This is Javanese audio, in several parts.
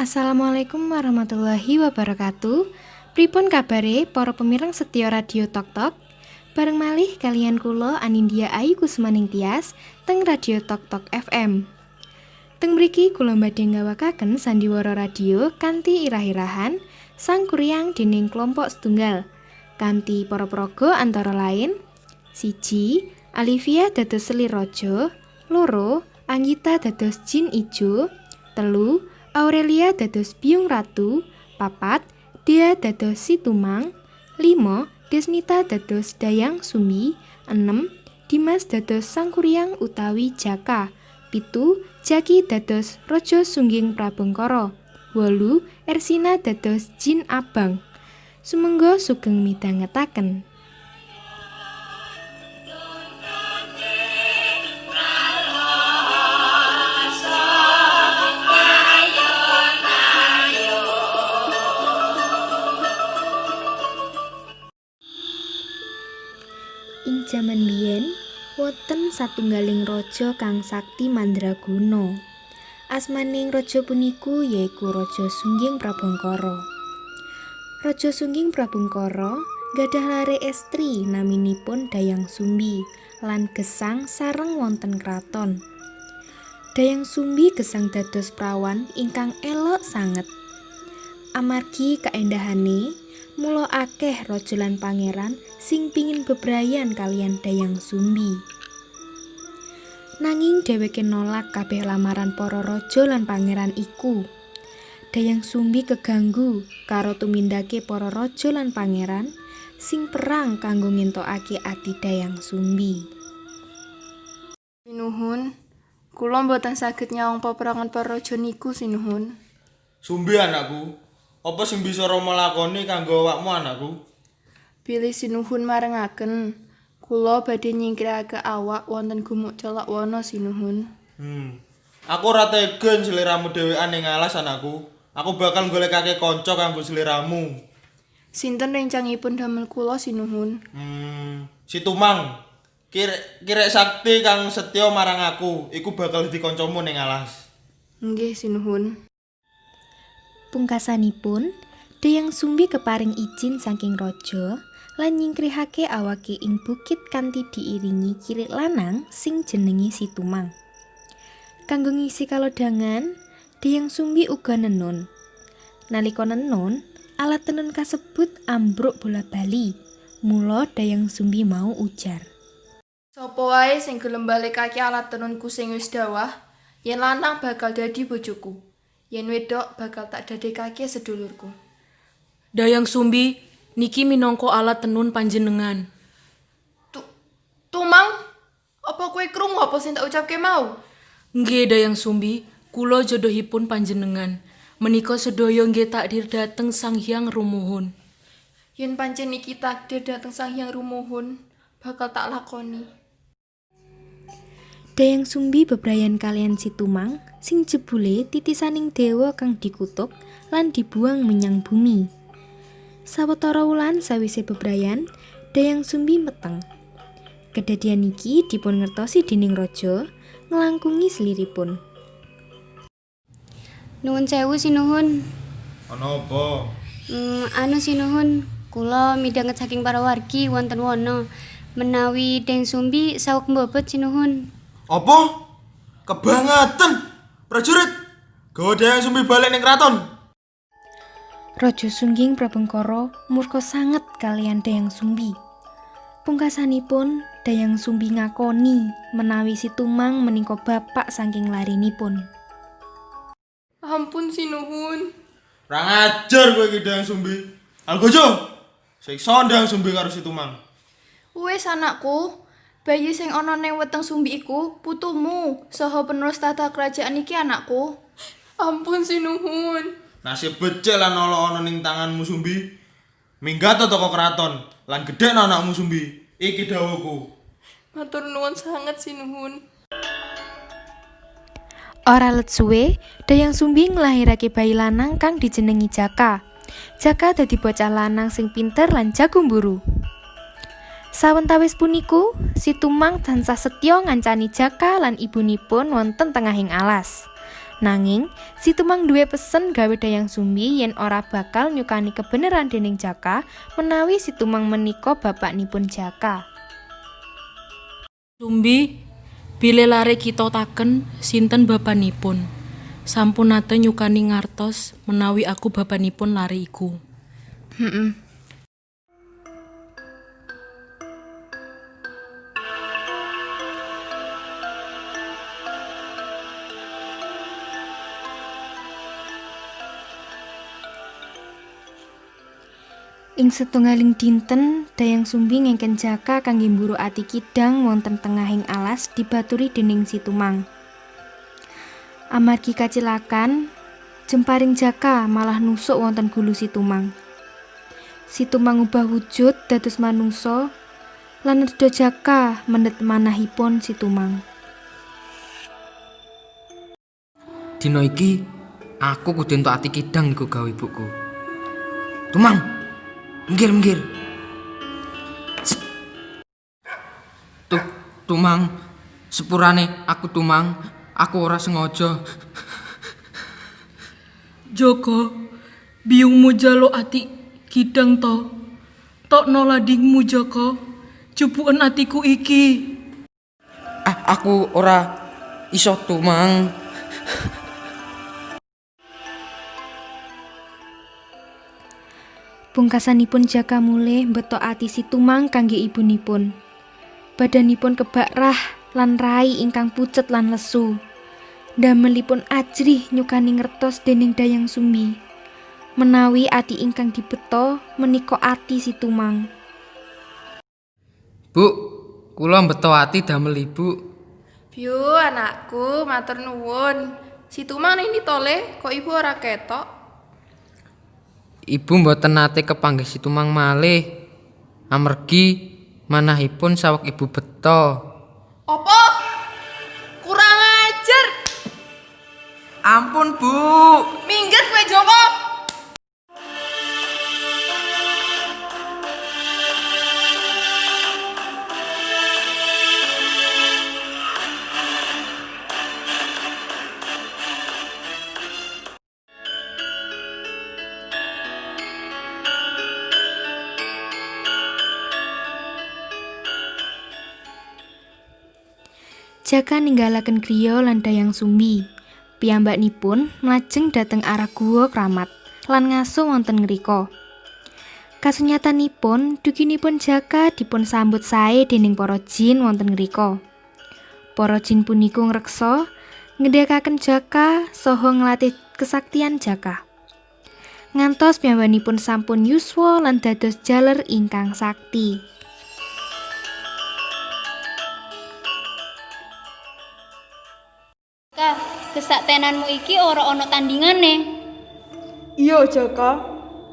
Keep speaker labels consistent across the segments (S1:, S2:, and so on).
S1: Assalamualaikum warahmatullahi wabarakatuh. Pripun kabare para pemireng setya Radio Tok Tok? Bareng malih kaliyan kula Anindya Ayu Kusumaning Tias teng Radio Tok Tok FM. Teng mriki kula badhe nggawakaken sandiwara radio kanthi irah-irahan Sang Kuryang dening kelompok setunggal. Kanthi para paraga antara lain: 1. Alivia dados selir raja, 2. Anggita dados jin ijo, 3. Aurelia dados biung ratu, 4. Dea dados Si Tumang, 5. Desnita dados Dayang Sumbi, 6. Dimas dados Sangkuriang utawi Jaka, 7. Jaki dados Raja Sungging Prabangkara, 8. Ersina dados Jin Abang. Sumangga sugeng midhangetaken. Ing jaman biyen wonten satunggaling raja kang sakti mandraguna. Asmaning raja puniku yaiku Raja Sungging Prabangkara. Raja Sungging Prabangkara gadhah lare estri naminipun Dayang Sumbi lan gesang sareng wonten kraton. Dayang Sumbi gesang dados prawan ingkang elok sanget. Amargi kaendahane, mula akeh raja lan pangeran sing pingin bebrayan kaliyan Dayang Sumbi. Nanging dheweke nolak kabeh lamaran para raja lan pangeran iku. Dayang Sumbi keganggu karo tumindake para raja lan pangeran sing perang kanggo ngentokake ati Dayang Sumbi.
S2: Sinuhun, kula mboten saged nyawang peperangan para raja niku, sinuhun.
S3: Sumbi anakku, apa sing bisa Rama lakoni kanggo awakmu anakku?
S2: Bilih sinuhun marengaken, kula badhe nyingkirake awak wonten gumuk Celak Wana, sinuhun.
S3: Aku ora tega yen sliramu dhewean ning alas anakku. Aku bakal golekake kanca kanggo sliramu.
S2: Sinten rencangipun damel kula, sinuhun?
S3: Si Tumang. Kirek sakti kang setya marang aku, iku bakal dadi kancamu ning alas.
S2: Nggih, sinuhun.
S1: Pungkasanipun, Dayang Sumbi keparing ijin saking raja lan nyingkrihake awake ing bukit kanthi diiringi kirik lanang sing jenenge Si Tumang. Kanggo ngisi kalodhangan, Dayang Sumbi uga nenun. Nalika nenun, alat tenun kasebut ambruk bola-bali. Mula Dayang Sumbi mau ujar.
S2: Sapa wae sing gelem balekake alat tenunku sing wis dawah, yen lanang bakal dadi bojoku, yen wedok bakal tak dadekake sedulurku.
S4: Dayang Sumbi, niki minangka alat tenun panjenengan.
S2: Tumang, apa kowe krungu apa sing tak ucapke mau?
S4: Nggih Dayang Sumbi, kula jodohipun panjenengan. Menika sedaya nggih takdir dhateng Sang Hyang Rumuhun.
S2: Yen pancen iki takdir dhateng Sang Hyang Rumuhun, bakal tak lakoni.
S1: Dayang Sumbi bebrayan kaliyan Si Tumang sing jebule titisaning dewa kang dikutuk lan dibuang menyang bumi. Sawetara wulan sawise bebrayan, Dayang Sumbi meteng. Kedadian iki dipun ngertosi dening raja nglangkungi seliripun.
S5: Nuwun sewu sinuhun.
S3: Ana apa?
S5: Anu sinuhun, kula midhanget saking para wargi wonten wana menawi Dayang Sumbi saweg mbobot sinuhun.
S3: Apa? Kebangetan. Prajurit, gawa Dayang Sumbi balik ning kraton.
S1: Raja Sungging Prabangkara murka sanget kaliyan Dayang Sumbi. Pungkasanipun Dayang Sumbi ngakoni menawi Si Tumang menika bapak saking larinipun.
S2: Ampun sinuhun.
S3: Ora ngajar kowe iki Dayang Sumbi. Algojo, siksa Dayang Sumbi karo Si Tumang.
S2: Wis anakku, bayi sing ana ning weteng Sumbi iku putumu saha penerus tahta kerajaan iki anakku. Ampun sinuhun.
S3: Nasib becik lan ala ana ning tanganmu Sumbi. Minggat teko kraton lan gedhekno anakmu Sumbi. Iki dawuhku.
S2: Matur nuwun sanget sinuhun.
S1: Ora let suwe, Dayang Sumbi nglahirake bayi lanang kang dijenengi Jaka. Jaka dadi bocah lanang sing pinter lan jago mburu. Sawentawis puniku, Si Tumang tansah setya ngancani Jaka lan ibunipun wonten tengahing alas. Nanging, Si Tumang duwe pesen gawe Dayang Sumbi yen ora bakal nyukani kebeneran dening Jaka menawi Si Tumang menika bapaknipun Jaka.
S4: Sumbi, bile lare kita taken sinten bapanipun. Sampun nate nyukani ngartos menawi aku bapanipun lare iku.
S1: Ing setunggaling dinten, Dayang Sumbi ngengken Jaka kangge mburu ati kidang wonten tengahing alas dibaturi dening Si Tumang. Amargi kacilakan, jemparing Jaka malah nusuk wonten gulu Si Tumang. Si Tumang ngubah wujud dados manungsa lan nedha Jaka mendhet manahipun Si Tumang.
S6: Dina iki aku kudu entuk ati kidang iku gawe ibuku. Tumang, minggir minggir. Tuh, Tumang, sepurane aku Tumang, aku ora sengaja.
S4: Joko, biyungmu jaluk ati kidang to. Tokno ladingmu Joko, jupuken atiku iki.
S6: Ah, aku ora iso Tumang.
S1: Pungkasanipun Jaka mulih mbeto ati Si Tumang kangge ibunipun. Badanipun kebak rah lan rai ingkang pucet lan lesu. Damelipun ajrih nyukani ngertos dening Dayang Sumbi. Menawi ati ingkang dibeto menika ati Si Tumang.
S6: Bu, kula mbeto ati damel ibu.
S2: Biu anakku, matur nuwun. Si Tumang ning ndi to, Le? Kok ibu ora ketok?
S6: Ibu mboten nate kepanggih Si Tumang malih. Amergi manahipun saweg ibu beto.
S2: Apa? Kurang ajar.
S6: Ampun, Bu.
S2: Minggat kowe Joko.
S1: Jaka ninggalaken griya lan Dayang Sumbi. Piyambakipun mlajeng dhateng arah guwa kramat lan ngaso wonten ngrika. Kasunyatanipun duginipun Jaka dipun sambut sae dening para jin wonten ngrika. Para jin puniku ngreksa ngendhekaken Jaka saha nglatih kesaktian Jaka. Ngantos piyambakipun sampun yuswa lan dados jaler ingkang sakti.
S5: Ka, kesaktenanmu iki ora ana tandingane.
S2: Iya Jaka,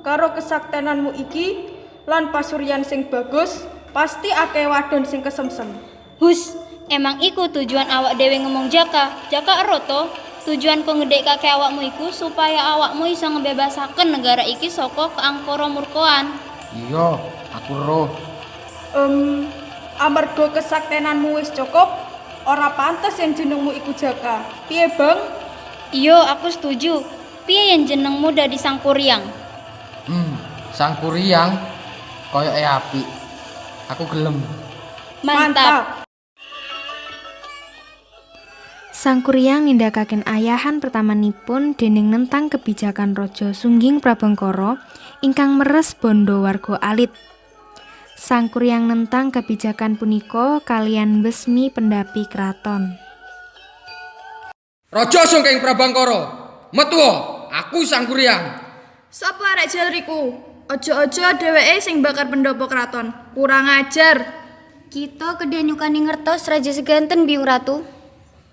S2: karo kesaktenanmu iki lan pasuryan sing bagus, pasti akeh wadon sing kesemsem.
S5: Hus, emang iku tujuan awak dhewe ngomong Jaka. Jaka ero to, tujuan kok ngedekake awakmu iku supaya awakmu iso ngebebasaken negara iki saka keangkara murkoan.
S6: Iya, aku roh.
S2: Amarga kesaktenanmu wis cukup, ora pantes yen jenengmu iku Jaka. Piye, Bang?
S5: Iya, aku setuju. Piye yen jenengmu dadi Sangkuriang?
S6: Sangkuriang koyoke apik. Aku gelem.
S5: Mantap.
S1: Sangkuriang nindakaken ayahan pertamanipun dening nentang kebijakan Raja Sungging Prabangkara ingkang meres bondo warga alit. Sangkuriang nentang kebijakan punika kaliyan besmi pendapi kraton.
S6: Raja Sungging Prabangkara, metuwa, aku Sangkuriang.
S2: Sapa arek jalriku? Aja-aja dheweke sing bakar pendopo kraton. Kurang ajar.
S5: Kita kedhe nyukani ngertos Raja Seganten Biyung Ratu.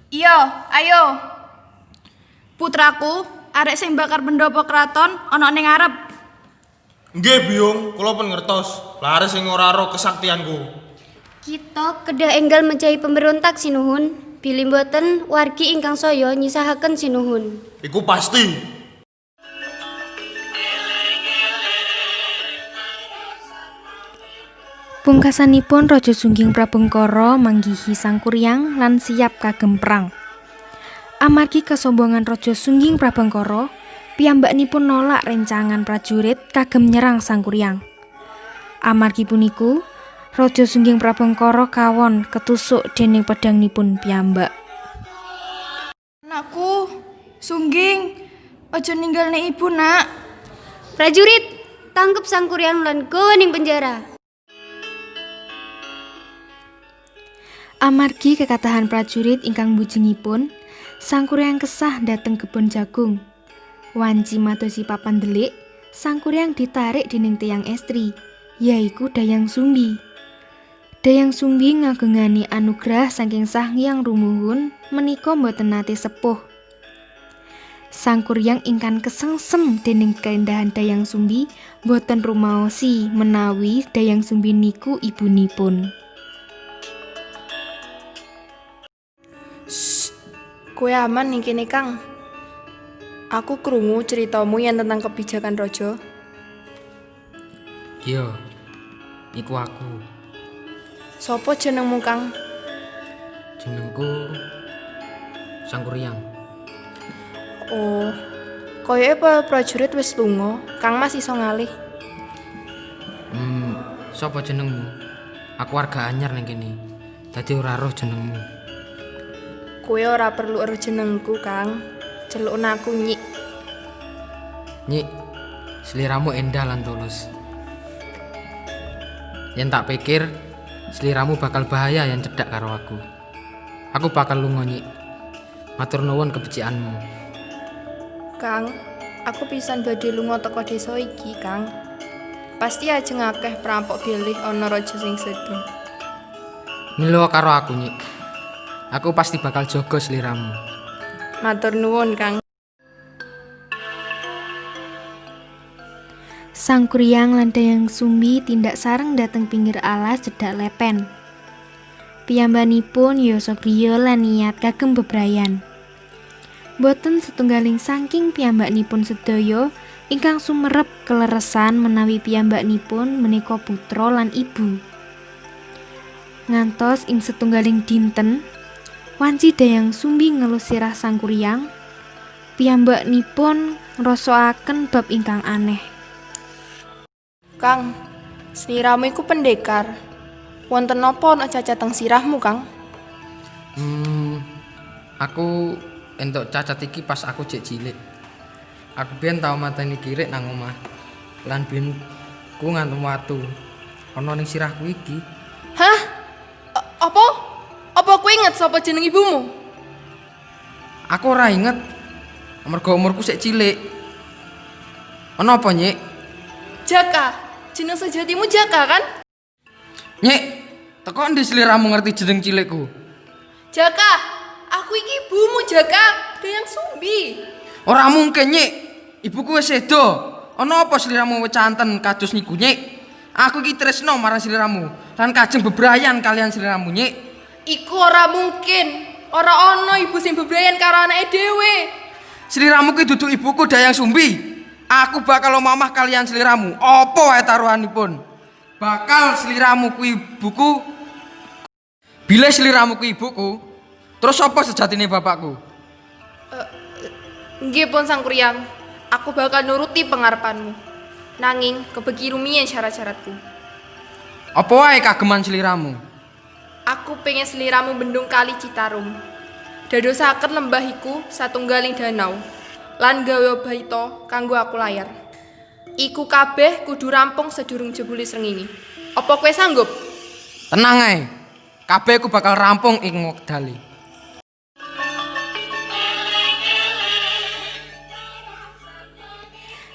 S2: Iya, ayo. Putraku, arek sing bakar pendopo kraton ana ning ngarep.
S3: Nggih, Biyung, kula pun ngertos. Lare sing ora ro kesaktianku.
S5: Kita kedah enggal mejahi pemberontak sinuhun. Bilih mboten wargi ingkang saya nyisahaken sinuhun.
S3: Iku pasti.
S1: Pungkasanipun Raja Sungging Prabangkara manggihi Sangkuriang lan siap kagem perang. Amargi kesombongan Raja Sungging Prabangkara, piyambaknipun nolak rencangan prajurit kagem nyerang Sangkuriang. Amargi puniku, Raja Sungging Prabangkara kawon ketusuk dening pedhangnipun piyambak.
S2: Anakku, Sungging, aja ninggalne ibu, Nak.
S7: Prajurit, tangkep Sangkuriang lan gawa ning penjara.
S1: Amargi kekatahan prajurit ingkang bujengipun, Sangkuriang kesah dhateng kebon jagung. Wanci madosi papan delik, Sangkuriang ditarik dening tiyang estri, yaiku Dayang Sumbi. Dayang Sumbi ngagengani anugrah saking Sang Hyang Rumuhun menika boten nate sepuh. Sangkuriang ingkang kesengsem dening keindahan Dayang Sumbi boten rumaosi menawi Dayang Sumbi niku ibunipun.
S2: Kowe aman ning kene, Kang. Aku krungu ceritamu yang tentang kebijakan raja.
S6: Iya. Iku aku.
S2: Sopo jenengmu, Kang?
S6: Jenengku Sangkuriang.
S2: Oh, koyoke para prajurit wis lunga, Kang Mas iso ngalih.
S6: Sapa jenengmu? Aku warga anyar ning kene. Dadi ora roh jenengmu.
S2: Kowe ora perlu ero jenengku, Kang. Celukna aku Nyik.
S6: Nyik, seliramu endah lan tulus. Yen tak pikir, seliramu bakal bahaya yen cedhak karo aku. Aku bakal lunga, Nyik. Matur nuwun kebecikanmu.
S2: Kang, aku pisan badhe lunga teko desa iki, Kang. Pasti ajeng akeh perampok bilih ana raja sing sedo.
S6: Milo karo aku, Nyik. Aku pasti bakal jaga seliramu.
S2: Matur nuwun, Kang.
S1: Sangkuriang lan Dayang Sumbi tindak sareng dhateng pinggir alas cedhak lepen. Piyambanipun yasa griya lan niat kagem bebrayan. Boten setunggaling saking piyambaknipun sedaya ingkang sumerep keleresan menawi piyambaknipun menika putra lan ibu. Ngantos ing setunggaling dinten, wanci Dayang Sumbi ngelus sirah Sangkuriang, piyambaknipun ngrasakaken bab ingkang aneh.
S2: Kang, sliramu iku pendekar. Wonten napa ana cacat teng sirahmu, Kang?
S6: Aku entuk cacat iki pas aku jek cilik. Aku biyen tau mateni kirik nang omah. Lan biyen ku ngantem watu. Ana ning sirahku iki.
S2: Hah? Apa? Apa kowe inget sapa jeneng ibumu?
S6: Aku ora inget. Amarga umurku sik cilik. Ana apa, Nyik?
S2: Jaka. Jeneng sejatimu Jaka, kan?
S6: Nyik, teko endi sliramu ngerti jeneng cilikku?
S2: Jaka, aku iki ibumu, Jaka. Dayang Sumbi.
S6: Ora mungkin, Nyik. Ibuku wis sedo. Ana apa sliramu wecanten kados niku, Nyik? Aku iki tresno marang sliramu lan kajeng bebrayan kalian sliramu, Nyik.
S2: Iku ora mungkin. Ora ana ibu sing bebrayan karo anake dhewe.
S6: Sliramu ki dudu ibuku, Dayang Sumbi. Aku bakal omah kalian sliramu. Apa wae taruhanipun? Bakal sliramu kuwi ibuku. Bila sliramu kuwi ibuku, terus apa sejatine bapakku?
S2: Nggih pun Sangkuriang, aku bakal nuruti pengarepanmu. Nanging kebeki rumiyin syarat-syaratku.
S6: Apa wae kageman sliramu?
S2: Aku pengen sliramu bendung kali Citarum. Dadosaken lembah iku satunggaling danau. Lan gawe baita kanggo aku layar. Iku kabeh kudu rampung sedurung jebule srengenge. Apa kowe sanggup?
S6: Tenang ae. Kabeh ku bakal rampung ing wektale.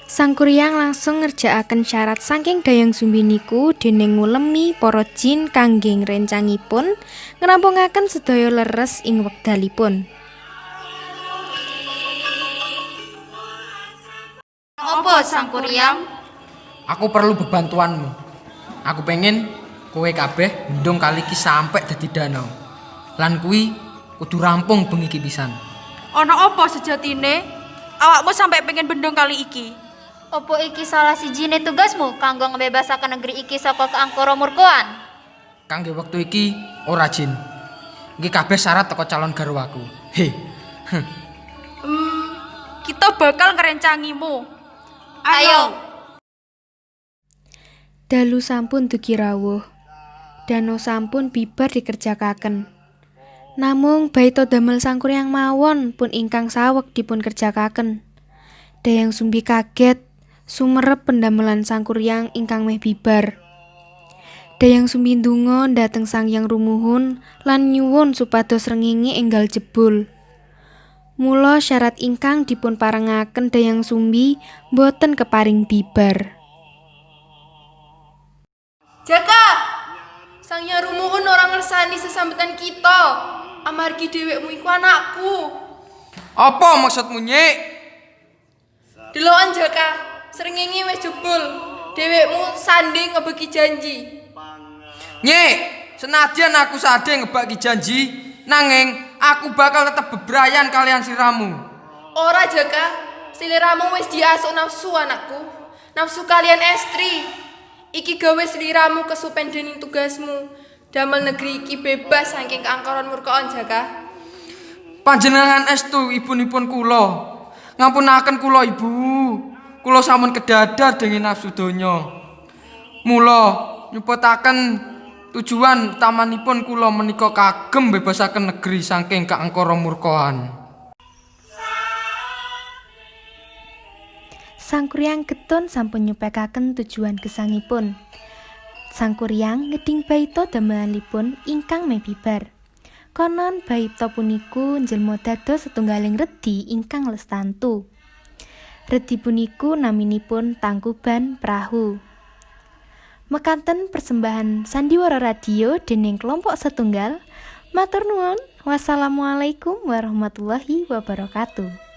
S1: Sangkuriang langsung ngerjakaken syarat saking Dayang Sumbi niku dening ngulemi para jin kangge ngrencangipun ngrampungaken sedaya leres ing wekdalipun.
S5: Apa Sangkuriang?
S6: Aku perlu bebantuanmu. Aku pengen kowe kabeh bendung kali iki sampe dadi danau. Lan kuwi kudu rampung bengi iki pisan.
S8: Ana apa sejatine? Awakmu sampe pengen bendung kali iki.
S5: Opo iki salah sijine tugasmu kanggo ngebebasaken negeri iki saka keangkara murkoan?
S6: Kangge wektu iki ora jin. Iki kabeh syarat teko calon garwaku. He.
S8: Kita bakal ngrencangimu.
S5: Ayo.
S1: Dalu sampun dugi rawuh. Dano sampun bibar dikerjakaken. Namung baita damel Sangkuriang mawon pun ingkang saweg dipun kerjakaken. Dayang Sumbi kaget sumerep pendamelan Sangkuriang ingkang meh bibar. Dayang Sumbi ndonga dhateng Sang Hyang Rumuhun lan nyuwun supados srengenge enggal jebul. Mula syarat ingkang dipun parengaken Dayang Sumbi boten keparing bibar.
S2: Jaka! Sang Hyang Rumuhun ora ngersani sesambetan kita. Amargi dhewekmu iku anakku.
S6: Apa maksudmu, Nyik?
S2: Deloken Jaka, srengenge wis jebul. Dhewekmu sanding ngebeki janji.
S6: Nyik, senadyan aku sade ngebaki janji, nanging aku bakal tetep bebrayan kalian sliramu.
S2: Ora Jaka, sliramu wis diasuk nafsu anakku. Nafsu kalian estri. Iki gawe sliramu kesupen dening tugasmu. Damel negeri iki bebas saking keangkaran murkaan Jaka.
S6: Panjenengan estu ibunipun kula. Ngampunaken kula, Ibu. Kula sampun kedadar dening nafsu donya. Mula nyupetaken tujuan utamanipun kula menika kagem bebasaken negeri saking keangkara murkaan.
S1: Sangkuriang getun sampun nyupekaken tujuan gesangipun. Sangkuriang ngeding baita damelanipun ingkang meh bibar. Konon baita puniku njelma dados setunggaling redi ingkang lestantu. Redi puniku naminipun Tangkuban Prahu. Mekanten persembahan sandiwara radio dening kelompok setunggal. Matur nuwun. Wassalamualaikum warahmatullahi wabarakatuh.